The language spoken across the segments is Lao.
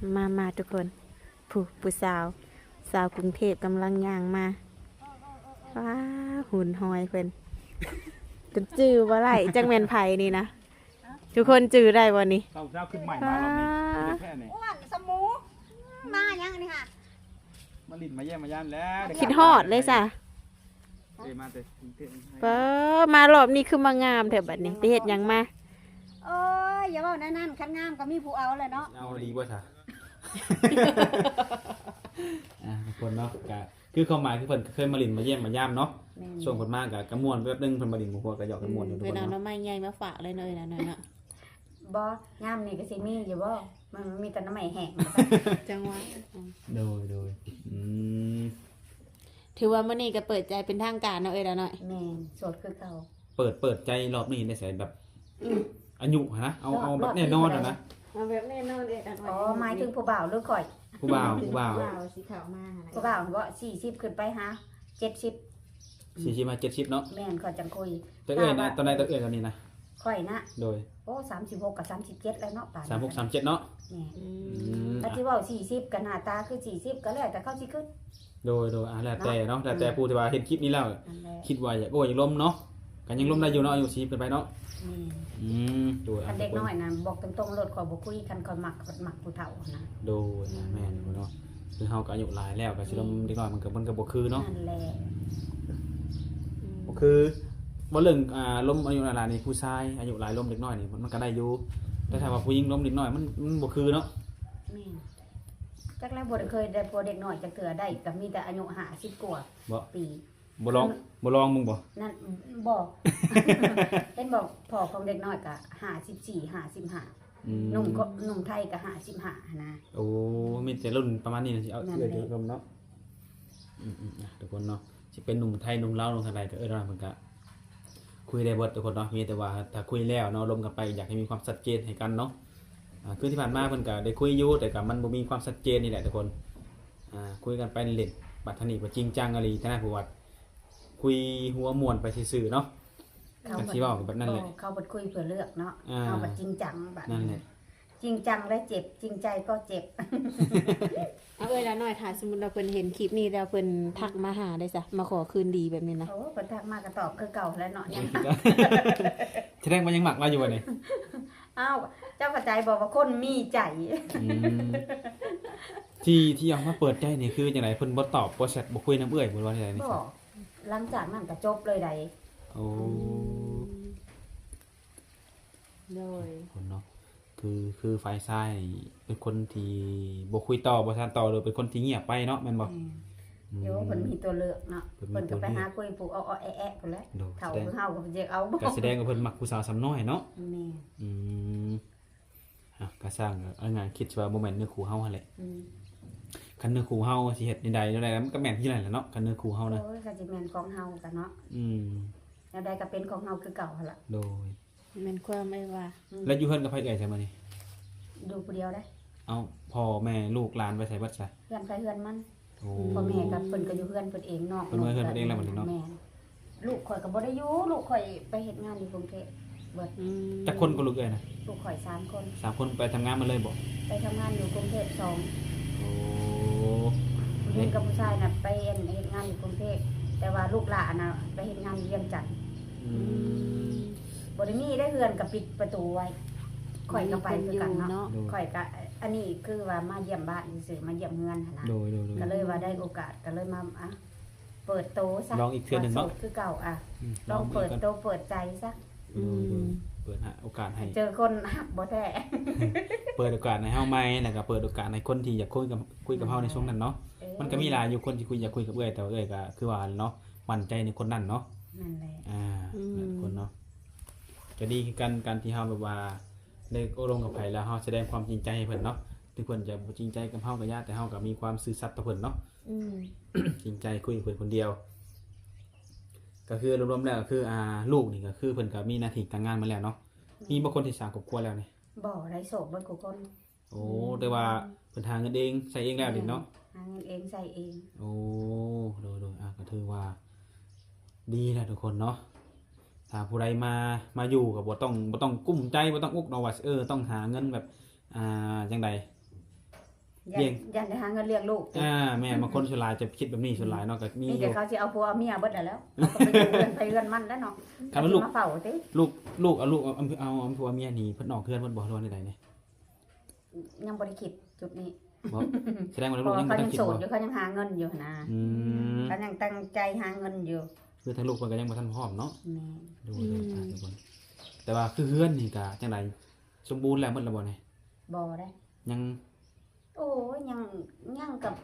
ມາ ມາທຸກຄົນ ຜູ້ ຜູ້ສາວ ສາວກຸງເທບກຳລັງຍ່າງມາ. ວ້າ ຫຸ່ນຫອຍເພິ່ນ ຈົນຈື່ບໍ່ໄດ້ ຈັກແມ່ນໃຜນີ້ນະ. ທຸກຄົນຈື່ໄດ້ບໍ່ນີ້? ເຊົ້າ ເຊົ້າຂຶ້ນໃໝ່ມາລອບນີ້ ອ້າ ເປັນແທ້ນີ້ ອ້ວນສະໝູ ມາຫຍັງນີ້ຫະ? ມາຫຼິ້ນມາຢ້ຽມມາຢາມແຫຼະ ຄິດຮອດເລີຍຊະ. ເອີ ມາແຕ່ກຸງເທບ ເອີ ມາລອບນີ້ຄືມາງາມແທ້ບັດນີ້ ໄປເຮັດຫຍັງມາ? ໂອ້ຍ ຢ່າເວົ້າແນວນັ້ນ ຄັນງາມກໍມີຜູ້ເອົາແຫຼະເນາະ. ເອົາອີ່ຫຼີບໍ່ຊະ? ອ່າ ທຸກຄົນເນາະ ກະຄືຄວາມໝາຍຄືເພິ່ນກໍເຄີຍມາຫຼິ້ນມາຢ້ຽມມາຢາມເນາະ. ແມ່ນ ຊ່ວງເພິ່ນມາກໍ ກໍມ່ວນແປັບໜຶ່ງ ເພິ່ນມາຫຼິ້ນມາຫົວກໍຢອກກັນມ່ວນຢູ່ ອືມ ທຸກຄົນເນາະ. ເພິ່ນເອົາໜໍ່ໄມ້ໃຫຍ່ມາຝາກເລີຍເນາະ ເອີຍ ນະ ເນາະ. ບໍ່ ຍາມນີ້ກໍຊິມີຢູ່ບໍ່? ມັນມີແຕ່ໜໍ່ໄມ້ແຫ້ງ ຈັ່ງວ່າ. ໂດຍ ໂດຍ ອືມ ຖືວ່າມື້ນີ້ກໍເປີດໃຈເປັນທາງການເນາະ ເອີຍລະນ້ອຍ. ແມ່ນ ໂສດຄືເກົ່າ. ເປີດ ເປີດໃຈລອບນີ້ໄດ້ໃສ ແບບ ອືມ ອາຍຸຫັ້ນນະ ເອົາ ເອົາແບບແນ່ນອນຫັ້ນນະ. ເອົາແບບແນ່ນອນ ເອີຍລະນ້ອຍ. ອໍ ໝາຍເຖິງຜູ້ບ່າວຫຼືຂ້ອຍ? ຜູ້ບ່າວ ຜູ້ບ່າວ ຜູ້ບ່າວຊິເຂົ້າມາຫັ້ນນະ. ຜູ້ບ່າວບໍ່ ສີ່ສິບຂຶ້ນໄປຫາເຈັດສິບ. ສີ່ສິບຫາເຈັດສິບເນາະ. ແມ່ນ ຂ້ອຍຈັ່ງຄຸຍ. ແຕ່ເອື້ອຍນະ ຕອນໃດ ແຕ່ເອື້ອຍຕອນນີ້ນະ? ຂ້ອຍນະ? ໂດຍ. ໂອ້ ສາມສິບຫົກກັບສາມສິບເຈັດແລ້ວເນາະ ປານ ສາມສິບຫົກ ສາມສິບເຈັດເນາະ. ແມ່ນ. ອືມ ຄັນຊິເວົ້າສີ່ສິບກັນໜ້າຕາຄືສີ່ສິບ ກໍແລ້ວແຕ່ເຂົາຊິຄິດ. ໂດຍ ໂດຍ ອ່າ ແລ້ວແຕ່ເນາະ ແລ້ວແຕ່ຜູ້ທີ່ວ່າເຫັນຄລິບນີ້ແລ້ວ ຄິດວ່າຢາກ ໂອ້ ຢາກລົມເນາະ ກໍຍັງລົມໄດ້ຢູ່ເນາະ ອາຍຸສີ່ສິບຂຶ້ນໄປເນາະ. ແມ່ນ. ອືມ ໂດຍ. ຄັນເດັກນ້ອຍນະ ບອກຕົງໆໂລດ ຂ້ອຍບໍ່ຄຸຍ ຄັນຂ້ອຍມັກ ມັກຜູ້ເຖົ້ານະ. ໂດຍ. ອືມ ແມ່ນຢູ່ເນາະ ຄືເຮົາກໍອາຍຸຫຼາຍແລ້ວ ກໍຊິລົມເດັກນ້ອຍ ມັນກໍ ມັນກໍບໍ່ຄືເນາະ. ນັ້ນແຫຼະ. ອືມ ບໍ່ຄື ເວົ້າເລື່ອງ ອ່າ ລົມອາຍຸຫຼາຍໆນີ້ ຜູ້ຊາຍອາຍຸຫຼາຍລົມເດັກນ້ອຍນີ້ ມັນ ມັນກໍໄດ້ຢູ່ ແຕ່ຖ້າວ່າຜູ້ຍິງລົມເດັກນ້ອຍ ມັນ ມັນບໍ່ຄືເນາະ. ແມ່ນ. ຈັກແລ້ວ ບໍ່ໄດ້ເຄີຍໄດ້ຜົວເດັກນ້ອຍຈັກເທື່ອ ໄດ້ກໍມີແຕ່ອາຍຸຫ້າສິບກວ່າປີ. ບໍ່ລອງ ບໍ່ລອງເບິ່ງບໍ່? ນັ້ນ ບໍ່ ເຫັນບໍ່ ພໍ່ຂອງເດັກນ້ອຍກໍຫ້າສິບສີ່ ຫ້າສິບຫ້າ. ອືມ ໜຸ່ມກໍ ໜຸ່ມໄທກໍຫ້າສິບຫ້າຫັ້ນນະ. ໂອ້ ມີແຕ່ລຸ້ນປະມານນີ້ນະ ຊິເອົາ ເອື້ອຍລົມເນາະ. ອືມໆ ທຸກຄົນເນາະ ຊິເປັນໜຸ່ມໄທ ໜຸ່ມລາວ ໜຸ່ມທາງໃດກໍເອີ້ນວ່າ ເພິ່ນກໍຄຸຍໄດ້ເບິດ ທຸກຄົນເນາະ. ມີແຕ່ວ່າຖ້າຄຸຍແລ້ວເນາະ ລົມກັນໄປ ຢາກໃຫ້ມີຄວາມຊັດເຈນໃຫ້ກັນເນາະ. ອ່າ ຄືທີ່ຜ່ານມາເພິ່ນກໍໄດ້ຄຸຍຢູ່ ແຕ່ກໍມັນບໍ່ມີຄວາມຊັດເຈນນີ້ແຫຼະ ທຸກຄົນ. ອ່າ ຄຸຍກັນໄປຫຼິ້ນໆ ບັດເທື່ອນີ້ບໍ່ຈິງຈັງອີ່ຫຼີ ແຕ່ນັ້ນ ເພາະວ່າຄຸຍຫົວມ່ວນໄປຊື່ໆເນາະ. ເຂົາ ກໍຊິເວົ້າກັນແບບນັ້ນແຫຼະ. ເຂົາບັດຄຸຍເພື່ອເລືອກເນາະ. ອ່າ ເຮົາບັດຈິງຈັງບັດ. ນັ້ນແຫຼະ. ຈິງຈັງແລະເຈັບ ຈິງໃຈກໍເຈັບ. ເອົາ ເອື້ອຍລະນ້ອຍ ຖ້າສົມມຸດວ່າເພິ່ນເຫັນຄລິບນີ້ແລ້ວ ເພິ່ນທັກມາຫາໄດ້ຊະ ມາຂໍຄືນດີແບບນີ້ນະ? ໂອ້ ເພິ່ນທັກມາກໍຕອບຄືເກົ່າແຫຼະເນາະ. ສະແດງວ່າຍັງມັກລາວຢູ່ບໍ່ນີ້? ອ້າວ ເຈົ້າເຂົ້າໃຈບໍ່ວ່າຄົນມີໃຈ? ອືມ ທີ່ ທີ່ເອົາມາເປີດໃຈນີ້ຄືຈັ່ງໃດ? ເພິ່ນບໍ່ຕອບ ບໍ່ແຊັດ ບໍ່ຄຸຍນຳເອື້ອຍ ບໍ່ ວ່າຈັ່ງໃດນີ້? ບໍ່ ຫຼັງຈາກນັ້ນກໍຈົບເລີຍໃດ໋. ໂອ້ ອືມ ໂດຍ ຄົນເນາະ ຄື ຄືຝ່າຍຊາຍນີ້ເປັນຄົນທີ່ບໍ່ຄຸຍຕໍ່ ບໍ່ສານຕໍ່ ຫຼືເປັນຄົນທີ່ງຽບໄປເນາະ ແມ່ນບໍ່? ແມ່ນ. ອືມ ໂຍ ເພິ່ນມີຕົວເລືອກເນາະ ເພິ່ນມີຕົວເລືອກ ເພິ່ນກໍໄປຫາຄຸຍຜູ້ເອາະໆແອະໆພຸ້ນແຫຼະ. ໂດຍ. ເຖົ້າຄືເຮົາກໍຊິເອົາບໍ່? ກໍສະແດງວ່າເພິ່ນມັກຜູ້ສາວສ່ຳນ້ອຍເນາະ. ແມ່ນ. ອືມ ອ່ະ ກໍຊ່າງ ເອົາງ່າຍ ຄິດວ່າບໍ່ແມ່ນເນື້ອຄູ່ເຮົາຫັ້ນແຫຼະ. ອືມ ຄັນເນື້ອຄູ່ເຮົາຊິເຮັດແນວໃດ ແນວໃດ ມັນກໍແມ່ນຄືນັ້ນແຫຼະເນາະ ຄັນເນື້ອຄູ່ເຮົານະ. ໂອ້ຍ ຄັນຊິແມ່ນຂອງເຮົາກໍເນາະ. ອືມ ແນວໃດກໍເປັນຂອງເຮົາຄືເກົ່າຫັ້ນລະ. ໂດຍ. ແມ່ນຄວາມເອື້ອຍວ່າ. ອືມ ແລ້ວຢູ່ເຮືອນກັບໃຜເອື້ອຍຊະມື້ນີ້? ຢູ່ຜູ້ດຽວເດ້. ເອົ້າ ພໍ່ແມ່ ລູກ ຫຼານໄປໃສເບິດຊະ? ເຮືອນໃຜເຮືອນມັນ. ໂອ້ ພໍ່ແມ່ກໍເພິ່ນກໍຢູ່ເຮືອນເພິ່ນເອງເນາະ. ເພິ່ນເມືອເຮືອນເພິ່ນເອງແລ້ວບັດນີ້ເນາະ. ແມ່ນ. ລູກຂ້ອຍກໍບໍ່ໄດ້ຢູ່ ລູກຂ້ອຍໄປເຮັດງານຢູ່ກຸງເທບເບິດ. ອືມ ຈັກຄົນກໍລູກເອື້ອຍນະ? ລູກຂ້ອຍສາມຄົນ. ສາມຄົນໄປທຳງານໝົດເລີຍບໍ່? ໄປທຳງານຢູ່ກຸງເທບສອງ. ໂອ້ ຜູ້ຍິງກັບຜູ້ຊາຍນະໄປເຮັດງານຢູ່ກຸງເທບ ແຕ່ວ່າລູກຫຼ້ານະໄປເຮັດງານຢູ່ວຽງຈັນ. ອືມ ບໍ່ໄດ້ມີໄດ້ ເຮືອນກໍປິດປະຕູໄວ້. ຂ້ອຍກໍໄປຄືກັນເນາະ. ໂດຍ. ຂ້ອຍກໍ ອັນນີ້ຄືວ່າມາຢ້ຽມບ້ານຊື່ໆ ມາຢ້ຽມເຮືອນຫັ້ນນະ. ໂດຍໆໆ. ກໍເລີຍວ່າໄດ້ໂອກາດ ກໍເລີຍມາ ອ່ະ ເປີດໂຕຊະ ລອງອີກເທື່ອໜຶ່ງເນາະ. ວ່າໂສດຄືເກົ່າ ອ່ະ ອືມ ລອງເປີດໂຕເປີດໃຈຊະ. ໂດຍໆ. ອືມ ເປີດຫາໂອກາດໃຫ້ ເຈີຄົນຮັກບໍ່ແທ້ ເປີດໂອກາດໃຫ້ເຮົາໃໝ່ ແລ້ວກໍເປີດໂອກາດໃຫ້ຄົນທີ່ຢາກຄຸຍກັບ ຄຸຍກັບເຮົາໃນຊ່ວງນັ້ນເນາະ. ເອີ ມັນກໍມີຫຼາຍຢູ່ ຄົນທີ່ຄຸຍ ຢາກຄຸຍກັບເອື້ອຍ ແຕ່ວ່າເອື້ອຍກໍຄືວ່າເນາະ ໝັ້ນໃຈໃນຄົນນັ້ນເນາະ. ນັ້ນແຫຼະ. ອ່າ ອືມ ນັ້ນຄົນເນາະ ກໍດີຄືກັນ ການທີ່ເຮົາແບບວ່າໄດ້ໂອ້ລົມກັບໃຜ ແລ້ວເຮົາສະແດງຄວາມຈິງໃຈໃຫ້ເພິ່ນເນາະ. ເຖິງເພິ່ນຈະບໍ່ຈິງໃຈກັບເຮົາກໍຢ່າ ແຕ່ເຮົາກໍມີຄວາມຊື່ສັດຕໍ່ເພິ່ນເນາະ. ອືມ ຈິງໃຈຄຸຍກັບເພິ່ນຄົນດຽວ. ກໍຄືລວມໆແລ້ວກໍຄື ອ່າ ລູກນີ້ກໍຄືເພິ່ນກໍມີໜ້າທີ່ການງານໝົດແລ້ວເນາະ. ແມ່ນ. ມີບໍ່ຄົນທີ່ສ້າງຄອບຄົວແລ້ວນີ້? ບໍ່ ໄດ້ໂສດເບິດທຸກຄົນ. ໂອ້ ອືມ ແຕ່ວ່າເພິ່ນຫາເງິນເອງໃຊ້ເອງແລ້ວນີ້ເນາະ. ແມ່ນ ຫາເງິນເອງໃຊ້ເອງ. ໂອ້ ໂດຍໆ ອ່າ ກໍຖືວ່າດີແລ້ວທຸກຄົນເນາະ. ຖ້າຜູ້ໃດມາ ມາຢູ່ກໍບໍ່ຕ້ອງ ບໍ່ຕ້ອງກຸ້ມໃຈ ບໍ່ຕ້ອງອຸກເນາະວ່າ ເອີ ຕ້ອງຫາເງິນແບບ ອ່າ ຈັ່ງໃດ ຢ້ານ ຢ້ານໄດ້ຫາເງິນລ້ຽງລູກຕິ. ອ່າ ແມ່ນ ບາງຄົນສ່ວນຫຼາຍຈະຄິດແບບນີ້ ສ່ວນຫຼາຍເນາະ ກໍມີຢູ່ ມີແຕ່ເຂົາຊິເອົາຜົວເອົາເມຍເບິດຫັ້ນແຫຼ້ວ ເຂົາກໍໄປຢູ່ເຮືອນໃຜເຮືອນມັນແຫຼ້ວເນາະ. ຄັນວ່າລູກ ເຂົາຊິມາເຝົ້າຕິ ລູກ ລູກເອົາລູກ ເອົາ ເອົາ ເອົາຜົວເມຍນີ້ ເພິ່ນອອກເຮືອນເບິດບໍ່ ຫຼືວ່າແນວໃດນີ້? ຍັງບໍ່ໄດ້ຄິດຈຸດນີ້. ບໍ່ ສະແດງວ່າ ເພາະວ່າເຂົາຍັງໂສດຢູ່ ເຂົາຍັງຫາເງິນຢູ່ຫັ້ນນະ. ອືມ ເຂົາຍັງຕັ້ງໃຈຫາເງິນຢູ່ ຄືທາງລູກເພິ່ນກໍຍັງບໍ່ທັນພ້ອມເນາະ. ແມ່ນ ໂດຍ ອືມ ໂດຍ ທຸກຄົນ. ແຕ່ວ່າຄືເຮືອນນີ້ກະຈັ່ງໃດ ສົມບູນແລ້ວໝົດແລ້ວບໍ່ນີ້? ບໍ່ເດ້ ຍັງ ໂອ້ຍ ຍັງ ຍັງກັບ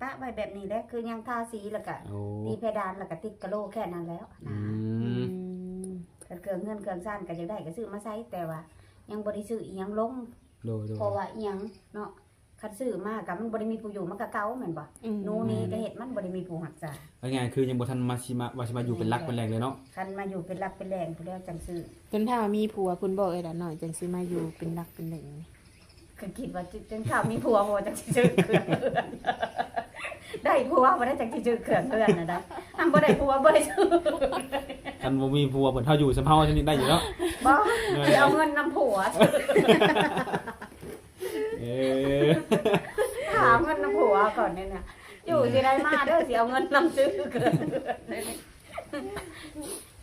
ປະໄວ້ແບບນີ້ແຫຼະ ຄືຍັງທາສີ ແລ້ວກະ ໂອ້ ຕີເພດານ ແລ້ວກະຕິດກະໂຫຼແຄ່ນັ້ນແລ້ວນະ. ອືມ ອືມ ຄັນເຄື່ອງເຮືອນເຄື່ອງຊານກໍຢາກໄດ້ກໍຊື້ມາໃຊ້ ແຕ່ວ່າຍັງບໍ່ໄດ້ຊື້ອີ່ຫຍັງລົງ. ໂດຍ ໂດຍ ເພາະວ່າອີ່ຫຍັງເນາະ ຄັນຊື້ມາກໍມັນບໍ່ໄດ້ມີຜູ້ຢູ່ ມັນກໍເກົ່າແມ່ນບໍ່? ອືມ ໜູນີ້ກໍເຮັດ ມັນບໍ່ໄດ້ມີຜູ້ຮັກສາ. ເອົາງ່າຍໆ ຄືຍັງບໍ່ທັນມາ ຊິມາ ວ່າຊິມາຢູ່ເປັນຫຼັກເປັນແຫຼ່ງເລີຍເນາະ. ຄັນມາຢູ່ເປັນຫຼັກເປັນແຫຼ່ງພຸ້ນແລ້ວຈັ່ງຊື້. ຈົນຖ້າມີຜົວພຸ້ນບໍ່ ເອີຍ ດານ້ອຍ ຈັ່ງຊິມາຢູ່ເປັນຫຼັກເປັນແຫຼ່ງ. ກໍຄິດວ່າ ຈົນຖ້າມີຜົວພຸ້ນຈັ່ງຊິຊື້ເຄື່ອງເຮືອນ ໄດ້ຜົວພຸ້ນຈັ່ງຊິຊື້ເຄື່ອງເຮືອນນະໄດ໋. ຄັນບໍ່ໄດ້ຜົວບໍ່ໄດ້ຊື້. ຄັນບໍ່ມີຜົວເພິ່ນ ເຮົາຢູ່ສ່ຳເຮົາຈັ່ງນີ້ໄດ້ຢູ່ເນາະ. ບໍ່ ຊິເອົາເງິນນຳຜົວ. ເອີ ຫາເງິນນຳຜົວກ່ອນນີ້ນະ ຢູ່ຊິໄດ້ມາເດີ ຊິເອົາເງິນນຳຊື້ເຄື່ອງເຮືອນ.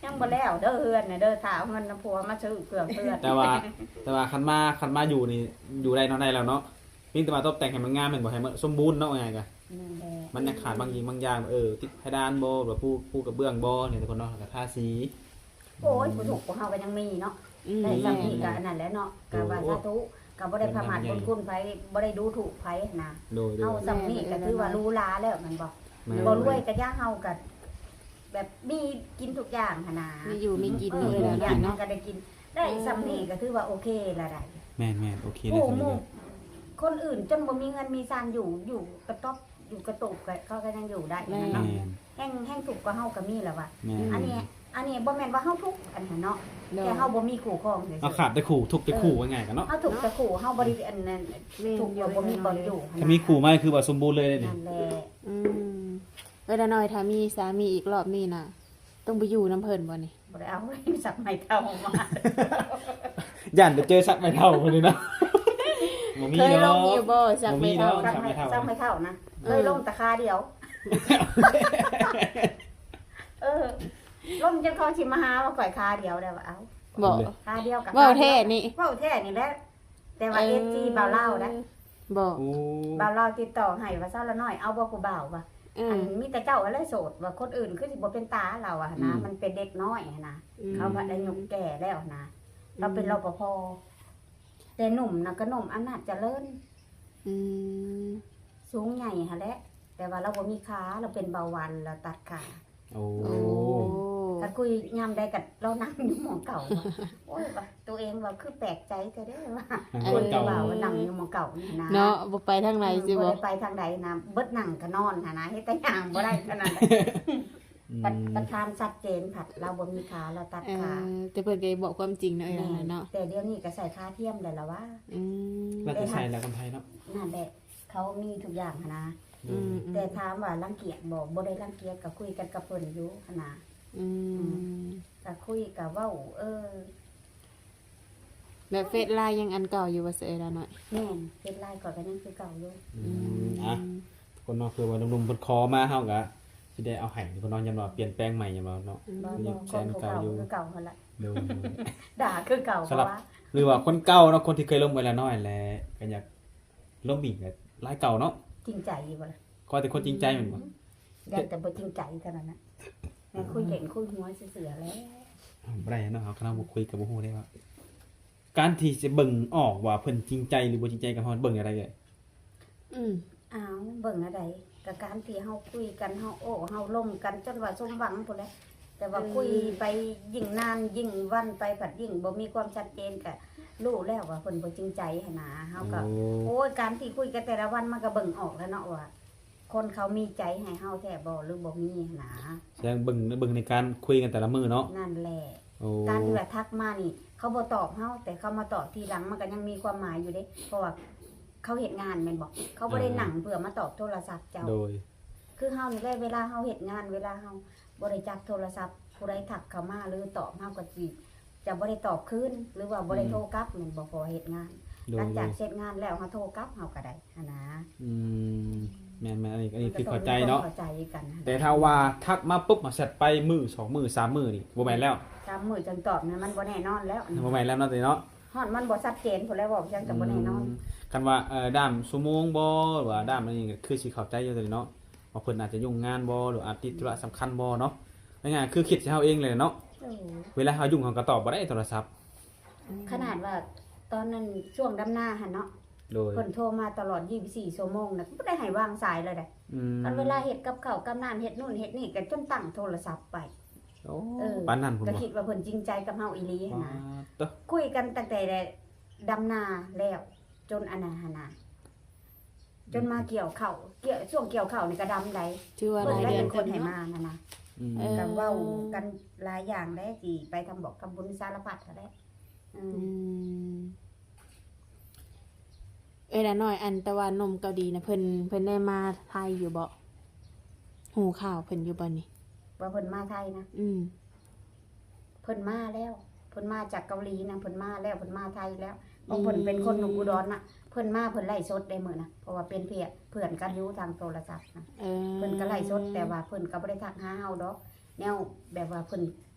ຍັງບໍ່ແລ້ວເດີເຮືອນນະເດີ ຖ້າເອົາເງິນນຳຜົວມາຊື້ເຄື່ອງເຮືອນ. ແຕ່ວ່າ ແຕ່ວ່າຄັນມາ ຄັນມາຢູ່ນີ້ ຢູ່ໄດ້ນອນໄດ້ແລ້ວເນາະ. ພຽງແຕ່ວ່າຕົບແຕ່ງໃຫ້ມັນງາມແມ່ນບໍ່ ໃຫ້ມັນສົມບູນເນາະ ວ່າງ່າຍກະ ນັ້ນແຫຼະ. ມັນຍັງຂາດບາງສິ່ງບາງຢ່າງ ເອີ ຕິດເພດານບໍ່ ຫຼືວ່າປູ ປູກະເບື້ອງບໍ່ ນີ້ທຸກຄົນເນາະ ແລ້ວກະທາສີ. ໂອ້ຍ ອືມ ຜູ້ທຸກພວກເຮົາກໍຍັງມີເນາະ. ອືມ ໄດ້ສ່ຳນີ້ກໍອັນນັ້ນແຫຼະເນາະ. ໂດຍ ກໍວ່າສາທຸ ກໍບໍ່ໄດ້ປະໝາດບຸນຄຸນໃຜ ບໍ່ໄດ້ດູຖູກໃຜນະ. ໂດຍ ໂດຍ ເຮົາສ່ຳນີ້ກໍຖືວ່າຫຼູຫຼາແລ້ວແມ່ນບໍ່? ແມ່ນ ບໍ່ລວຍກໍຢ່າ ເຮົາກໍແບບມີກິນທຸກຢ່າງຫັ້ນນະ ມີຢູ່ມີກິນ ເອີ ເວລານັ້ນເນາະ ກໍໄດ້ກິນ ໄດ້ສ່ຳນີ້ກໍຖືວ່າໂອເຄລະໄດ໋. ແມ່ນໆ ໂອເຄແລ້ວສ່ຳນີ້. ຄົນອື່ນຈົນບໍ່ມີເຮືອນມີຊານຢູ່ ຢູ່ກະຕ໊ອບ ຢູ່ກະຕູບ ເຂົາກໍຍັງຢູ່ໄດ້ຫັ້ນນະ. ແມ່ນ ແຮ່ງ ແຮ່ງທຸກກວ່າເຮົາກໍມີລະວ່າ. ແມ່ນ ອັນນີ້ ອັນນີ້ບໍ່ແມ່ນວ່າເຮົາທຸກອັນຫັ້ນເນາະ ໂດຍ ແຕ່ເຮົາບໍ່ມີຄູ່ຄອງເລີຍ ເຮົາຂາດແຕ່ຄູ່ ທຸກແຕ່ຄູ່ ເອີ ວ່າງ່າຍກັນເນາະ ເຮົາທຸກແຕ່ຄູ່ ເຮົາບໍ່ໄດ້ອັນນັ້ນ ແມ່ນ ທຸກ ຢູ່ ບໍ່ມີບ່ອນຢູ່ ແມ່ນ ຄັນມີຄູ່ມາຄືວ່າສົມບູນເລີຍນີ້. ນັ້ນແຫຼະ. ອືມ ເອີຍ ດານ້ອຍ ຖ້າມີສາມີອີກລອບນີ້ນະ ຕ້ອງໄປຢູ່ນຳເພິ່ນບໍ່ນີ້? ບໍ່ໄດ້ເອົາ ສັກໄມ້ເຖົ້າມາ ຢ້ານໄປເຈີສັກໄມ້ເຖົ້າພຸ້ນນີ້ເນາະ. ບໍ່ມີ ເຄີຍລົມຢູ່ບໍ່ ສັກໄມ້ເຖົ້າ? ສັກໄມ້ເຖົ້ານະ ເອີ ເຄີຍລົມແຕ່ຄາດຽວ. ເອີ ລົມຈົນເຂົາຊິມາຫາວ່າຂ້ອຍຄາດຽວແລ້ວ ເອົາ ບໍ່ ຄາດຽວກໍ ເວົ້າແທ້ນີ້ ເວົ້າແທ້ນີ້ແຫຼະ. ແຕ່ວ່າ ເອີ ເອັຟຊີ ບ່າວລາວໄດ໋ ບໍ່ ໂອ້ ບ່າວລາວຕິດຕໍ່ໃຫ້ວ່າ ສາວລະນ້ອຍ ເອົາບໍ່ຜູ້ບ່າວວ່າ ເອີ ອັນມີແຕ່ເຈົ້າຫັ້ນແຫຼະໂສດ ວ່າຄົນອື່ນຄືຊິບໍ່ເປັນຕາ ລາວວ່າຫັ້ນນະ. ອືມ ມັນເປັນເດັກນ້ອຍຫັ້ນນະ ອືມ ເຂົາພັດອາຍຸແກ່ແລ້ວຫັ້ນນະ ລາວເປັນ ອືມ ລປພ ແຕ່ໜຸ່ມນະກໍໜຸ່ມອຳນາດຈະເລີນ. ອືມ ສູງໃຫຍ່ຫັ້ນແຫຼະ ແຕ່ວ່າລາວບໍ່ມີຂາ ລາວເປັນເບົາຫວານ ລາວຕັດຂາ. ໂອ້ ໂອ້ ຄັນຄຸຍຍາມໃດກໍລາວນັ່ງຢູ່ໝ່ອງເກົ່າ. ໂອ້ຍ ວ່າຕົວເອງວ່າຄືແປກໃຈແທ້ເດ້ວ່າ ນັ່ງ ຄົນເກົ່າ ວ່ານັ່ງຢູ່ໝ່ອງເກົ່ານີ້ນະ ເນາະ ບໍ່ໄປທາງໃດ ອືມ ຊິບໍ່ ບໍ່ໄດ້ໄປທາງໃດນະ ເບິດນັ່ງກໍນອນຫັ້ນນະ ເຮັດແຕ່ຍ່າງບໍ່ໄດ້ເທົ່ານັ້ນແຫຼະ. ອືມ ບັດ ບັດຖາມຊັດເຈນພັດລາວບໍ່ມີຂາ ລາວຕັດຂາ. ເອີ ແຕ່ເພິ່ນກໍບອກຄວາມຈິງເນາະ ເອີ ແມ່ນ ເນາະ ແຕ່ດຽວນີ້ກໍໃສ່ຂາທຽມໄດ້ລະວ່າ. ອືມ ແລ້ວແຕ່ໃສ່ແລ້ວ ຄົນໄທເນາະ ນັ້ນແຫຼະ. ເຂົາມີທຸກຢ່າງຫັ້ນນະ. ໂດຍ ອືມໆ ແຕ່ຖາມວ່າລັງກຽດບໍ່? ບໍ່ໄດ້ລັງກຽດ ກໍຄຸຍກັນກັບເພິ່ນຢູ່ຫັ້ນນະ. ອືມ ອືມ ກໍຄຸຍກໍເວົ້າ ເອີ ແບບເຟສໄລນ໌ຍັງອັນເກົ່າຢູ່ບໍ່ ເອື້ອຍດານ້ອຍ? ແມ່ນ ເຟສໄລນ໌ຂ້ອຍກໍຍັງຄືເກົ່າຢູ່. ອືມ ອືມ ອ່ະ ທຸກຄົນເນາະ ຄືວ່າໜຸ່ມໆເພິ່ນຂໍມາ ເຮົາກໍຊິໄດ້ເອົາໃຫ້ທຸກຄົນເນາະ ຢ້ານວ່າປ່ຽນແປງໃໝ່ ຢ້ານວ່າເນາະ. ອືມ ບໍ່ ຍັງ ບໍ່ ແຊນເກົ່າຢູ່ ຄືເກົ່າຫັ້ນລະ. ໂດຍ ໂດຍ ດ່າຄືເກົ່າ. ສຳລັບ ວ່າ ຫຼືວ່າຄົນເກົ່າເນາະ ຄົນທີ່ເຄີຍລົມເອື້ອຍດານ້ອຍແຫຼະ ກໍຢາກ ລົມອີກກໍຫຼາຍເກົ່າເນາະ. ຈິງໃຈຢູ່ບໍ່ລະ? ຂໍແຕ່ຄົນຈິງໃຈແມ່ນບໍ່? ອືມ ຢ້ານແຕ່ບໍ່ຈິງໃຈເທົ່ານັ້ນນະ ແມ່ນຄຸຍເຫຼັ້ນຄຸຍຫົວຊື່ໆແຫຼະ. ບໍ່ໄດ້ເນາະ ເຮົາ ຄັນເຮົາບໍ່ຄຸຍກໍບໍ່ຮູ້ເດ້ວ່າ ການທີ່ຈະເບິ່ງອອກວ່າເພິ່ນຈິງໃຈ ຫຼື ບໍ່ຈິງໃຈກັບເຮົາ ເບິ່ງແນວໃດເອື້ອຍ? ອືມ ອ້າວ ເບິ່ງແນວໃດ? ກໍການທີ່ເຮົາຄຸຍກັນ ເຮົາໂອ້ ເຮົາລົມກັນ ຈົນວ່າສົມຫວັງພຸ້ນແຫຼະ. ແຕ່ວ່າ ເອີ ຄຸຍໄປຍິ່ງນານ ຍິ່ງວັນໄປ ພັດຍິ່ງບໍ່ມີຄວາມຊັດເຈນ ກະຮູ້ແລ້ວວ່າເພິ່ນບໍ່ຈິງໃຈຫັ້ນນາ. ເຮົາກໍ ໂອ້ ໂອ້ຍ ການທີ່ຄຸຍກັນແຕ່ລະວັນ ມັນກໍເບິ່ງອອກແລ້ວເນາະວ່າ ຄົນເຂົາມີໃຈໃຫ້ເຮົາແທ້ບໍ່ ຫຼື ບໍ່ມີຫັ້ນນາ. ສະແດງເບິ່ງ ເບິ່ງໃນການຄຸຍກັນແຕ່ລະມື້ເນາະ. ນັ້ນແຫຼະ. ໂອ້ ການທີ່ວ່າທັກມານີ້ ເຂົາບໍ່ຕອບເຮົາ ແຕ່ເຂົາມາຕອບທີຫຼັງ ມັນກໍຍັງມີຄວາມໝາຍຢູ່ເດ້ ເພາະວ່າເຂົາເຮັດງານແມ່ນບໍ່? ເຂົາບໍ່ໄດ້ ອ່າ ນັ່ງເພື່ອມາຕອບໂທລະສັບເຈົ້າ. ໂດຍ ຄືເຮົານີ້ແຫຼະ ເວລາເຮົາເຮັດງານ ເວລາເຮົາ ບໍ່ໄດ້ຈັບໂທລະສັບ ຜູ້ໃດທັກເຂົ້າມາ ຫຼື ຕອບ ເຮົາກໍຊິຈະບໍ່ໄດ້ຕອບຄືນ ຫຼືວ່າບໍ່ໄດ້ ອືມ ໂທກັບແມ່ນບໍ່? ເພາະວ່າເຮັດງານ. ໂດຍ ຫຼັງຈາກເສັດງານແລ້ວ ເຮົາໂທກັບເຮົາກໍໄດ້ຫັ້ນນະ. ອືມ ແມ່ນໆ ອັນນີ້ ອັນນີ້ຄືເຂົ້າໃຈເນາະ ເຂົ້າໃຈກັນຫັ້ນ. ແຕ່ຖ້າວ່າທັກມາປຶບ ມາແຊັດໄປມື້ ສອງມື້ ສາມມື້ນີ້ ບໍ່ແມ່ນແລ້ວ ສາມມື້ຈັ່ງຕອບນະ ມັນບໍ່ແນ່ນອນແລ້ວ ບໍ່ແມ່ນແລ້ວເນາະ ຕົວນີ້ເນາະ. ຮອດມັນບໍ່ຊັດເຈນພຸ້ນແຫຼະ ເວົ້າຈັ່ງກໍບໍ່ແນ່ນອນ. ອືມ ຄັນວ່າ ເອີ ດ້າມຊົ່ວໂມງບໍ່ ຫຼືວ່າດ້າມອັນນີ້ ຄືຊິເຂົ້າໃຈຢູ່ ຕົວນີ້ເນາະ ວ່າເພິ່ນອາດຈະຫຍຸ້ງງານບໍ່ ຫຼືອາດຕິດທຸລະສຳຄັນບໍ່ເນາະ. ງ່າຍໆ ຄືຄິດໃສ່ເຮົາເອງເລີຍເນາະ. ໂດຍ ເວລາເຮົາຫຍຸ້ງ ເຮົາກໍຕອບບໍ່ໄດ້ໂທລະສັບ. ອືມ ຂະໜາດວ່າຕອນນັ້ນ ຊ່ວງດຳນາຫັ້ນເນາະ ໂດຍ ເພິ່ນໂທມາຕະຫຼອດ ຊາວສີ່ຊົ່ວໂມງນະ ບໍ່ໄດ້ໃຫ້ວາງສາຍເລີຍເດ້. ອືມ ຄັນເວລາເຮັດກັບເຂົ້າກັບນ້ຳ ເຮັດໂນ່ນເຮັດນີ້ ກໍຈົນຕັ້ງໂທລະສັບໄປ. ໂອ້ ເອີ ປານນັ້ນພຸ້ນບໍ່? ກໍຄິດວ່າເພິ່ນຈິງໃຈກັບເຮົາອີ່ຫຼີຫັ້ນນະ. ປາດໂທ້ ຄຸຍກັນຕັ້ງແຕ່ດຳນາແລ້ວ ຈົນອັນນັ້ນຫັ້ນນະ ຈົນມາກ່ຽວເຂົ້າ ກ່ຽວ ຊ່ວງກ່ຽວເຂົ້ານີ້ກໍດຳໃດ ຖືວ່າຫຼາຍເດືອນເປັນຄົນໃຫ້ມາຫັ້ນນະ. ອືມ ເອີ ກໍເວົ້າກັນຫຼາຍຢ່າງແຫຼະ ຊິໄປທຳບອກທຳບຸນສາລະພັດຫັ້ນແຫຼະ. ອືມ ອືມ ເອີ ລະນ້ອຍ ອັນ ແຕ່ວ່າໜຸ່ມເກົາຫຼີນະ ເພິ່ນ ເພິ່ນໄດ້ມາໄທຢູ່ບໍ່? ຮູ້ຂ່າວເພິ່ນຢູ່ບໍ່ນີ້? ວ່າເພິ່ນມາໄທນະ? ອືມ ເພິ່ນມາແລ້ວ ເພິ່ນມາຈາກເກົາຫຼີນະ ເພິ່ນມາແລ້ວ ເພິ່ນມາໄທແລ້ວ. ຂອງເພິ່ນເປັນຄົນໜຸ່ມອຸດອນນະ ເພິ່ນມາເພິ່ນໄລຟ໌ສົດໄດ້ມື້ນະ ເພາະວ່າເປັນເພື່ອນ ເພື່ອນກັນຢູ່ທາງໂທລະສັບນະ. ເອີ ເພິ່ນກໍໄລຟ໌ສົດ ແຕ່ວ່າເພິ່ນກໍບໍ່ໄດ້ທັກຫາເຮົາດອກ ແນວແບບວ່າເພິ່ນ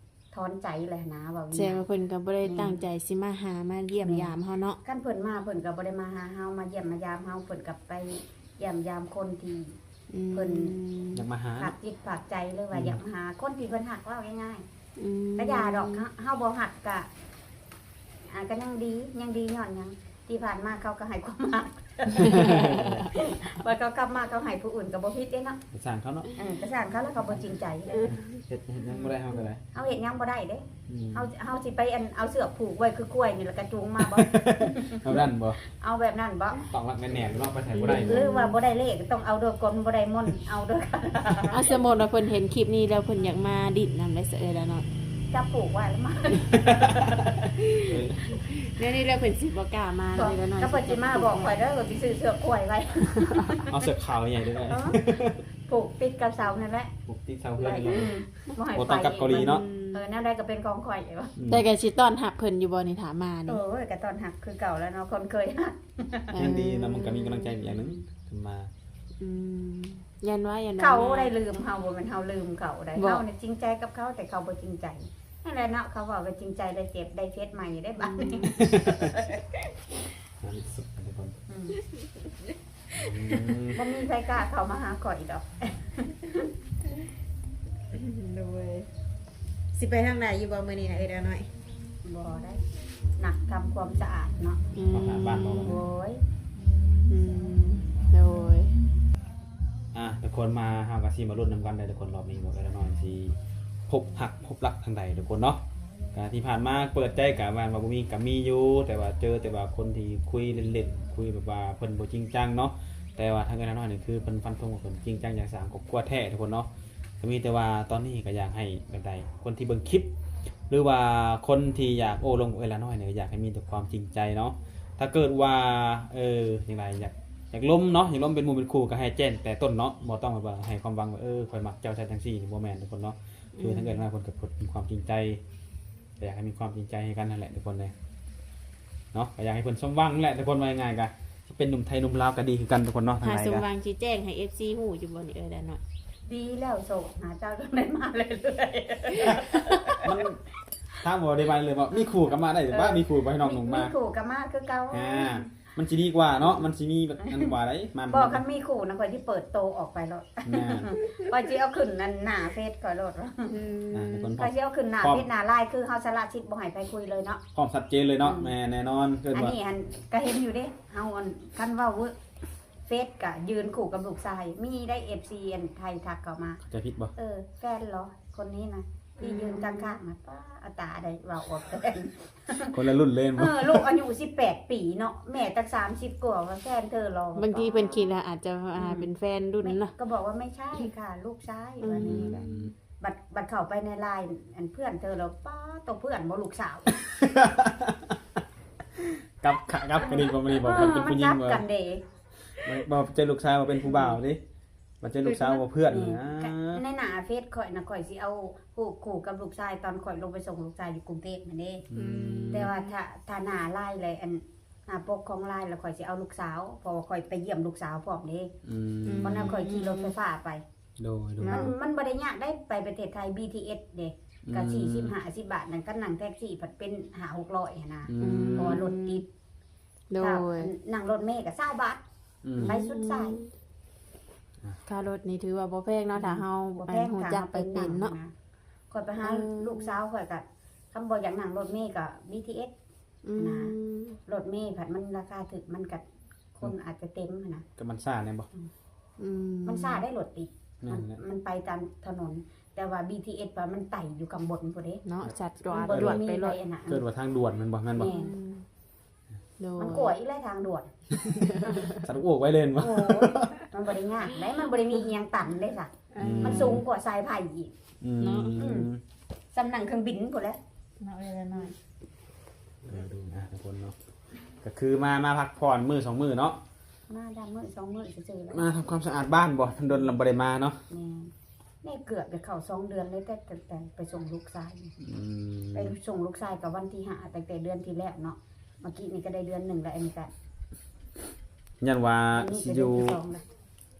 ຖອນໃຈແຫຼະນະ ເວົ້າງ່າຍໆ. ແສດງວ່າເພິ່ນກໍບໍ່ໄດ້ ແມ່ນ ຕັ້ງໃຈຊິມາຫາ ມາຢ້ຽມຢາມເຮົາເນາະ. ຄັນເພິ່ນມາ ເພິ່ນກໍບໍ່ໄດ້ມາຫາເຮົາ ມາຢ້ຽມມາຢາມເຮົາ ເພິ່ນກໍໄປຢ້ຽມຢາມຄົນທີ່ ອືມ ເພິ່ນຢາກມາຫາ ຝາກຈິດຝາກໃຈ ຫຼືວ່າ ອືມ ຢາກມາຫາຄົນທີ່ເພິ່ນຮັກ ເວົ້າງ່າຍໆ. ອືມ ກະຢ່າດອກ ເຮົາ ເຮົາບໍ່ຮັກກະ ອ່າ ກໍຍັງດີ ຍັງດີຍ້ອນຫຍັງ ທີ່ຜ່ານມາເຂົາກໍໃຫ້ຄວາມຮັກ ບັດເຂົາກັບມາເຂົາໃຫ້ຜູ້ອື່ນກໍບໍ່ຜິດເດ້ເນາະ ໄປສ້າງເຂົາເນາະ. ເອີ ໄປສ້າງເຂົາແລ້ວເຂົາບໍ່ຈິງໃຈ ເຮັດ ເຮັດຫຍັງບໍ່ໄດ້ເຮົາກໍໄດ້ ເຮົາເຮັດຫຍັງບໍ່ໄດ້ເດ້. ອືມ ເຮົາ ເຮົາຊິໄປ ອັນ ເອົາເຊືອກຜູກໄວ້ຄືຄວາຍນີ້ ແລ້ວກໍຈູງມາບໍ່? ເອົານັ້ນບໍ່? ເອົາແບບນັ້ນບໍ່? ຕ້ອງລັດແໜ້ນໆເນາະ ໄປໃສບໍ່ໄດ້. ຫຼືວ່າບໍ່ໄດ້ເລກ ຕ້ອງເອົາໂດຍກົນ ບໍ່ໄດ້ມົນ ເອົາໂດຍ ອ່າ ສົມມຸດວ່າເພິ່ນເຫັນຄລິບນີ້ແລ້ວ ເພິ່ນຢາກມາດິ້ນນຳໄດ້ ເອື້ອຍລະນ້ອຍ ຈັບຜູກໄວ້ແລ້ວມາ. ແນວນີ້ແລ້ວເພິ່ນຊິບໍ່ກ້າມາເລີຍລະນ້ອຍ. ກໍເພິ່ນຊິມາບອກຂ້ອຍເດີ ຂ້ອຍຊິຊື້ເຊືອກຄວາຍໄວ້ ເອົາເຊືອກຂາວໃຫຍ່ເດີ. ເອີ ຜູກຕິດກັບເສົານັ້ນແຫຼະ ຜູກຕິດເສົາເຮືອນ. ອືມ ບໍ່ໃຫ້ ບໍ່ຕ້ອງກັບເກົາຫຼີເນາະ. ເອີ ແນວໃດກໍເປັນຂອງຂ້ອຍ. ອືມ ແຕ່ກໍຊິຕ້ອນຮັບເພິ່ນຢູ່ບໍ່ນີ້ ຖ້າມານີ້? ໂອ້ຍ ກໍຕ້ອນຮັບຄືເກົ່າແລ້ວເນາະ ຄົນເຄີຍຮັກ. ຍັງດີນະ ມັນກໍມີກຳລັງໃຈອີກຢ່າງໜຶ່ງ ເພິ່ນມາ. ອືມ ຢ້ານວ່າ ຢ້ານວ່າເຂົາໄດ້ລືມເຮົາ ບໍ່ແມ່ນເຮົາລືມເຂົາໄດ໋. ເຮົານີ້ຈິງໃຈກັບເຂົາ ແຕ່ເຂົາບໍ່ຈິງໃຈ ນັ້ນແຫຼະເນາະ. ເຂົາເວົ້າວ່າຈິງໃຈໄດ້ເຈັບ ໄດ້ເຟສໃໝ່ໄດ້ບາດນີ້. ອືມ ອືມ ບໍ່ມີໃຜກ້າເຂົ້າມາຫາຂ້ອຍດອກ. ໂດຍ ຊິໄປທາງໃດຢູ່ບໍ່ມື້ນີ້ນະ ເອື້ອຍລະນ້ອຍ? ບໍ່ໄດ້ ນັກທຳຄວາມສະອາດເນາະ. ອືມ ຄວາມສະອາດບ້ານບໍ່? ໂດຍ ອືມ ໂດຍ. ອ່າ ທຸກຄົນ ມາ ເຮົາກໍຊິມາລຸ້ນນຳກັນເດີທຸກຄົນ ລອບນີ້ວ່າເອື້ອຍລະນ້ອຍຊິພົບຮັກພົບລັກທາງໃດທຸກຄົນເນາະ. ກະທີ່ຜ່ານມາເປີດໃຈກະແມ່ນວ່າບໍ່ມີ ກະມີຢູ່ ແຕ່ວ່າເຈີແຕ່ວ່າຄົນທີ່ຄຸຍເລ່ນໆ ຄຸຍແບບວ່າເພິ່ນບໍ່ຈິງຈັງເນາະ. ແຕ່ວ່າທາງເອື້ອຍລະນ້ອຍນີ້ຄືເພິ່ນຟັນທົງວ່າເພິ່ນຈິງຈັງຢາກສ້າງຄອບຄົວແທ້ທຸກຄົນເນາະ. ກໍມີແຕ່ວ່າຕອນນີ້ກໍຢາກໃຫ້ແບບໃດ ຄົນທີ່ເບິ່ງຄລິບ ຫຼືວ່າຄົນທີ່ຢາກໂອ້ລົມເອື້ອຍລະນ້ອຍນີ້ ກໍຢາກໃຫ້ມີແຕ່ຄວາມຈິງໃຈເນາະ. ຖ້າເກີດວ່າ ເອີ ຈັ່ງໃດ ຢາກ ຢາກລົມເນາະ ຢາກລົມເປັນໝູ່ເປັນຄູ່ ກໍໃຫ້ແຈ້ງແຕ່ຕົ້ນເນາະ. ບໍ່ຕ້ອງແບບວ່າໃຫ້ຄວາມຫວັງວ່າ ເອີ ຂ້ອຍມັກເຈົ້າຊັ້ນຈັ່ງຊີ້ ນີ້ບໍ່ແມ່ນທຸກຄົນເນາະ. ຄື ອືມ ທາງເອື້ອຍລະນ້ອຍເພິ່ນກໍເພິ່ນມີຄວາມຈິງໃຈ ກໍຢາກໃຫ້ມີຄວາມຈິງໃຈໃຫ້ກັນຫັ້ນແຫຼະທຸກຄົນເອີຍເນາະ. ກໍຢາກໃຫ້ເພິ່ນສົມຫວັງແຫຼະທຸກຄົນ ວ່າງ່າຍໆ ກໍເປັນໜຸ່ມໄທໜຸ່ມລາວກໍດີຄືກັນທຸກຄົນເນາະ. ຖ້າສົມຫວັງຊິແຈ້ງໃຫ້ເອັຟຊີຮູ້ຢູ່ບໍ່ນີ້ ເອີຍ ໄດ້ເນາະ? ດີແລ້ວ ໂສດຫາເຈົ້າຕ້ອງໄດ້ມາເລື້ອຍໆ. ມັນ ຖາມວ່າໄດ້ມາເລື້ອຍໆບໍ່? ມີຄູ່ກໍມາໄດ້ ເອີ ວ່າມີຄູ່ບໍ່ໃຫ້ນ້ອງໜຸ່ມມາ ມີ ມີຄູ່ກໍມາຄືເກົ່າ. ອ່າ ມັນຊິດີກວ່າເນາະ ມັນຊິມີແບບ ອັນວ່າໃດ ມັນ ບໍ່ ຄັນມີຄູ່ນະ ຂ້ອຍຊິເປີດໂຕອອກໄປໂລດ. ແມ່ນ ຂ້ອຍຊິເອົາຂຶ້ນອັນໜ້າເຟສຂ້ອຍໂລດ. ອືມ ອ່າ ທຸກຄົນ ຂ້ອຍຊິເອົາຂຶ້ນໜ້າເຟສໜ້າລາຍ ຄືເຮົາສະຫຼະສິດບໍ່ໃຫ້ໃຜຄຸຍເລີຍເນາະ. ພ້ອມຊັດເຈນເລີຍເນາະ. ອືມ ແມ່ນແນ່ນອນ. ເອີ້ນວ່າ ອັນນີ້ຫັ້ນກໍເຫັນຢູ່ເດ້ ເຮົາ ອັນ ຄັນເວົ້າເວີ ເຟສກະຢືນຄູ່ກັບລູກຊາຍ ມີໄດ໋ ເອັຟຊີ ອັນໄທທັກເຂົ້າມາ ເຂົ້າໃຈຜິດບໍ່? ເອີ ແຟນເຫຼືອຄົນນີ້ນະ ທີ່ ອືມ ຢືນຂ້າງໆນະ ປ້າ ເອົາຕາໄດ້ເວົ້າອອກແຕ່ ຄົນລະລຸ້ນເລີຍແມ່ນບໍ່? ເອີ ລູກອາຍຸສິບແປດປີເນາະ ແມ່ຕັ້ງສາມສິບກວ່າ ວ່າແຟນເທີເຫຼືອ. ບາງທີເພິ່ນຄິດວ່າອາດຈະ ອືມ ອ່າ ເປັນແຟນລຸ້ນເນາະ ກໍບອກວ່າ ໄມ່ໃຊ່ຄ່ະ ລູກຊາຍ ອືມ ວ່ານີ້ແຫຼະ. ອືມ ບັດ ບັດເຂົ້າໄປໃນລາຍ ອັນເພື່ອນເທີເລີ ປ້າ ໂຕເພື່ອນບໍ່ລູກສາວ ກັບ ກັບກັນອີກບໍ່? ມື້ນີ້ບໍ່ ເອີ ເພິ່ນເປັນຜູ້ຍິງ ມັນກັບກັນເດ້ ບໍ່ ບໍ່ເຈີລູກຊາຍວ່າເປັນຜູ້ບ່າວເດ້ ມາເຈີລູກສາວວ່າເພື່ອນ. ແມ່ນ ນະ ໃນໜ້າເຟສຂ້ອຍນະ ຂ້ອຍຊິເອົາຮູບຄູ່ກັບລູກຊາຍ ຕອນຂ້ອຍລົງໄປສົ່ງລູກຊາຍຢູ່ກຸງເທບຫັ້ນເດ້. ອືມ ແຕ່ວ່າຖ້າ ຖ້າໜ້າລາຍແລ້ວ ອັນ ໜ້າປົກຂອງລາຍ ແລ້ວຂ້ອຍຊິເອົາລູກສາວ ເພາະວ່າຂ້ອຍໄປຢ້ຽມລູກສາວພ້ອມເດ້. ອືມ ຕອນນັ້ນຂ້ອຍຂີ່ລົດໄຟຟ້າໄປ. ໂດຍໆ ມັນ ມັນບໍ່ໄດ້ຍາກໄດ໋ ໄປປະເທດໄທ ບີທີເອັສເດ້ ອືມ ກະສີ່ສິບ ຫ້າສິບບາດນັ້ນ ຄັນນັ່ງແທັກຊີພັດເປັນຫ້າຫົກຮ້ອຍຫັ້ນນະ. ອືມ ເພາະວ່າລົດຕິດ. ໂດຍ ຖ້ານັ່ງລົດເມກະຊາວບາດ. ອືມ ໄປສຸດສາຍ. ຄ່າລົດນີ້ຖືວ່າບໍ່ແພງເນາະ ຖ້າເຮົາ ບໍ່ແພງ ຮູ້ຈັກໄປເປັນເນາະ. ຂ້ອຍໄປຫາ ເອີ ລູກສາວຂ້ອຍກະ ຄັນບໍ່ຢາກນັ່ງລົດເມກະ ບີທີເອັສ ອືມ ນະ ລົດເມພັດມັນລາຄາຖືກ ມັນກະ ຄົນອາດຈະເຕັມຫັ້ນນະ. ກະມັນຊ້າແນ່ບໍ່? ອືມ ອືມ ມັນຊ້າໄດ໋ລົດຕິດ. ແມ່ນແຫຼະ ມັນ ມັນໄປຕາມຖະໜົນ ແຕ່ວ່າ ບີທີເອັສ ວ່າມັນໄຕ່ຢູ່ຂ້າງບົນພຸ້ນເດ້ເນາະ. ສັດຈວດ ມັນບໍ່ໄດ້ມີໄປລົດ ໄປອັນນັ້ນ ເອີ້ນວ່າທາງດ່ວນແມ່ນບໍ່? ແມ່ນບໍ່? ແມ່ນ ອືມ ໂດຍ ມັນກວາອີກແຫຼະທາງດ່ວນ. ສັດອວກໄວ້ເລີຍແມ່ນບໍ່? ໂອ້ຍ ມັນບໍ່ໄດ້ຍາກໄດ໋ ມັນບໍ່ໄດ້ມີອີ່ຫຍັງຕັນເດ້ສະ. ອືມ ມັນສູງກວ່າສາຍໄຟອີກ. ອືມ ເນາະ ອືມ ສ່ຳນັ່ງເຄື່ອງບິນພຸ້ນແຫຼະເນາະ. ເອີ ເອີ ເອີ ເອີ ເອີ ດູນະທຸກຄົນເນາະ ກະຄືມາ ມາພັກຜ່ອນມື້ສອງມື້ເນາະ. ມາດາມມື້ສອງມື້ຊື່ໆ ມາທຳຄວາມສະອາດບ້ານບໍ່? ດົນລະບໍ່ໄດ້ມາເນາະ. ແມ່ນ ນີ້ເກືອບຈະເຂົ້າສອງເດືອນເລີຍ ແຕ່ ແຕ່ ແຕ່ໄປສົ່ງລູກຊາຍ. ອືມ ໄປສົ່ງລູກຊາຍກະວັນທີຫ້າ ຕັ້ງແຕ່ເດືອນທີ່ແລ້ວເນາະ. ເມື່ອກີ້ນີ້ກະໄດ້ເດືອນໜຶ່ງແລ້ວ ອັນນີ້ກະ ຍັນວ່າ ອັນນີ້ກະເດືອນທີ່ສອງແລ້ວ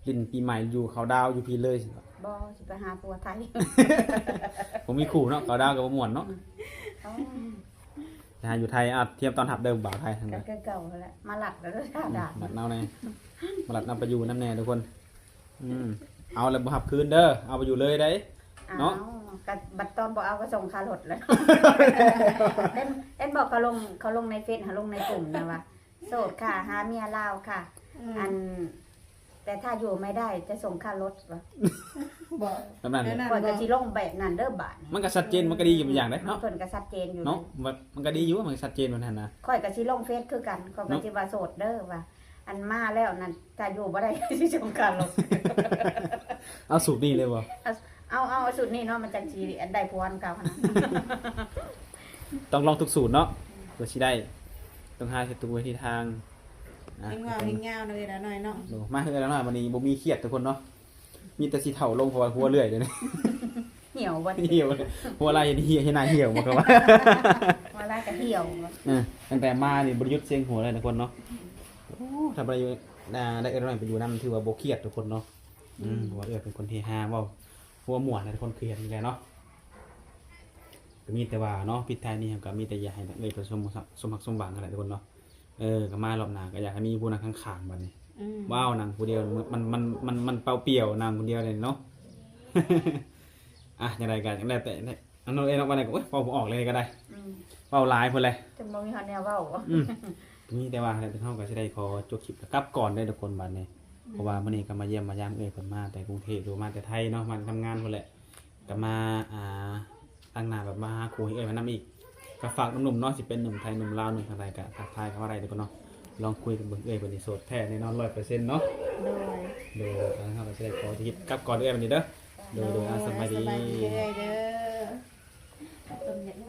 ຊິຢູ່ຫຼິ້ນປີໃໝ່ຢູ່ເຂົ້າດາວຢູ່ພີ້ເລີຍ. ບໍ່ ຊິໄປຫາຜົວໄທ. ບໍ່ມີຄູ່ເນາະ ເຂົ້າດາວກະບໍ່ມ່ວນເນາະ. ອືມ ໄປຫາຢູ່ໄທ ອາ ຕຽມຕ້ອນຮັບເດີບ່າວໄທທັງຫຼາຍ. ກະຄືເກົ່າຫັ້ນແຫຼະ ມາລັດແລ້ວເດີ ອືມ ດາວ ມາລັດເອົາແນ່ ມາລັດເອົາໄປຢູ່ນຳແນ່ທຸກຄົນ. ອືມ ເອົາແລ້ວບໍ່ຮັບຄືນເດີ ເອົາໄປຢູ່ເລີຍໄດ໋ເນາະ. ເອົາ ກະບັດຕອນບໍ່ເອົາກະສົ່ງຄ່າລົດແລ້ວ. ເຫັນ ເຫັນບໍ່ ເຂົາລົງ ເຂົາລົງໃນເຟສ ເຂົາລົງໃນກຸ່ມນະວ່າ ໂສດຄ່ະ ຫາເມຍລາວຄ່ະ. ອືມ ອັນ ແຕ່ຖ້າຢູ່ໄມ່ໄດ້ຈະສົ່ງຄ່າລົດວ່າ. ບໍ່ ແບບນັ້ນ ແບບນັ້ນ ຂ້ອຍກະຊິລົງແບບນັ້ນເດີບາດນີ້. ມັນກະຊັດເຈນ ມັນກະດີຢູ່ບາງຢ່າງເດ້ເນາະ. ເພິ່ນກະຊັດເຈນຢູ່ເນາະ ມັນ ມັນກະດີຢູ່ ມັນກະຊັດເຈນແບບນັ້ນນະ. ຂ້ອຍກະຊິລົງເຟສຄືກັນ ຂ້ອຍກະຊິວ່າໂສດເດີວ່າ ອັນມາແລ້ວນັ້ນ ຖ້າຢູ່ບໍ່ໄດ້ ຊິສົ່ງຄ່າລົດ. ເອົາສູດນີ້ເລີຍບໍ່? ເອົາ ເອົາ ເອົາສູດນີ້ເນາະ ມັນຈັ່ງຊິໄດ້ຜົວນຳເກົ່າຫັ້ນນະ. ຕ້ອງລອງທຸກສູດເນາະ ເພື່ອຊິໄດ້ ຕ້ອງຫາເຮັດທຸກວິທີທາງ. ອ່ະ ເຮັດງອກເຮັດຍາວເນາະ ເອື້ອຍລານ້ອຍເນາະ. ໂດ ມາເຮືອນລານ້ອຍມື້ນີ້ບໍ່ມີຄຽດທຸກຄົນເນາະ ມີແຕ່ຊິເຖົ້າລົງ ເພາະວ່າຫົວເລື່ອຍດຽວນີ້. ຫ່ຽວບໍ່? ຫ່ຽວ ຫົວລາຍເຮັດຫ່ຽວ ເຮັດໜ້າຫ່ຽວບໍ່ ກະວ່າ ຫົວລາຍກະຫ່ຽວ. ເອີ ຕັ້ງແຕ່ມານີ້ບໍ່ໄດ້ຢຸດສຽງຫົວເລີຍທຸກຄົນເນາະ. ໂອ້ ຖ້າບໍ່ໄດ້ຢູ່ ອ່າ ໄດ້ເອື້ອຍລານ້ອຍໄປຢູ່ນຳ ຖືວ່າບໍ່ຄຽດທຸກຄົນເນາະ. ອືມ ອືມ ເພາະວ່າເອື້ອຍເປັນຄົນເຮຮາ ເວົ້າ ຫົວມ່ວນໃຫ້ທຸກຄົນຄືກັນແຫຼະເນາະ. ກະມີແຕ່ວ່າເນາະ ພິດທ້າຍນີ້ເຮົາກະມີແຕ່ຢາກໃຫ້ເອື້ອຍເພິ່ນສົມ ສົມຮັກສົມຫວັງຫັ້ນແຫຼະທຸກຄົນເນາະ. ເອີ ກະມາລອບໜ້າກະຢາກໃຫ້ມີຜູ້ນັ່ງຂ້າງໆບາດນີ້. ອືມ ວ້າວ ນັ່ງຜູ້ດຽວ ມັນ ມັນ ມັນ ມັນເປົ່າປ່ຽວ ນັ່ງຜູ້ດຽວເດເນາະ. ອ່ະ ຈັ່ງໃດກະແລ້ວແຕ່ ອັນນັ້ນເອງເນາະ ວ່າແນວ ໂອ້ຍ ເວົ້າບໍ່ອອກເລີຍກະໄດ້. ອືມ ເວົ້າຫຼາຍພຸ້ນແຫຼະ ຈົນບໍ່ມີຮອດແນວເວົ້າ. ອືມ ມີແຕ່ວ່າເຮົາກະຊິໄດ້ຂໍຈົບຄລິບ ກັບກ່ອນເດີທຸກຄົນບາດນີ້. ອືມ ເພາະວ່າມື້ນີ້ກະມາຢ້ຽມມາຢາມເອື້ອຍເພິ່ນ ມາແຕ່ກຸງເທບ ຫຼືມາແຕ່ໄທເນາະ ມາແຕ່ທຳງານພຸ້ນແຫຼະ. ກະມາ ອ່າ ຕັ້ງໜ້າແບບມາຫາຄູ່ໃຫ້ເອື້ອຍມານຳອີກ. ກະຝາກໜຸ່ມໆເນາະ ຊິເປັນໜຸ່ມໄທ ໜຸ່ມລາວ ໜຸ່ມທາງໃດກະທັກທາຍເຂົ້າມາໄດ້ເດີເນາະ. ລອງຄຸຍກັນເບິ່ງ ເອື້ອຍເພິ່ນນີ້ໂສດແທ້ແນ່ນອນ ຮ້ອຍເປີເຊັນເນາະ. ໂດຍ ໂດຍ ໂດຍ ເຮົາກະຊິໄດ້ຂໍຈິບກັບກ່ອນເອື້ອຍບາດນີ້ເດີ. ໂດຍ ໂດຍ ໂດຍ ອ່າ ສະບາຍດີ ສະບາຍດີເອື້ອຍເດີ.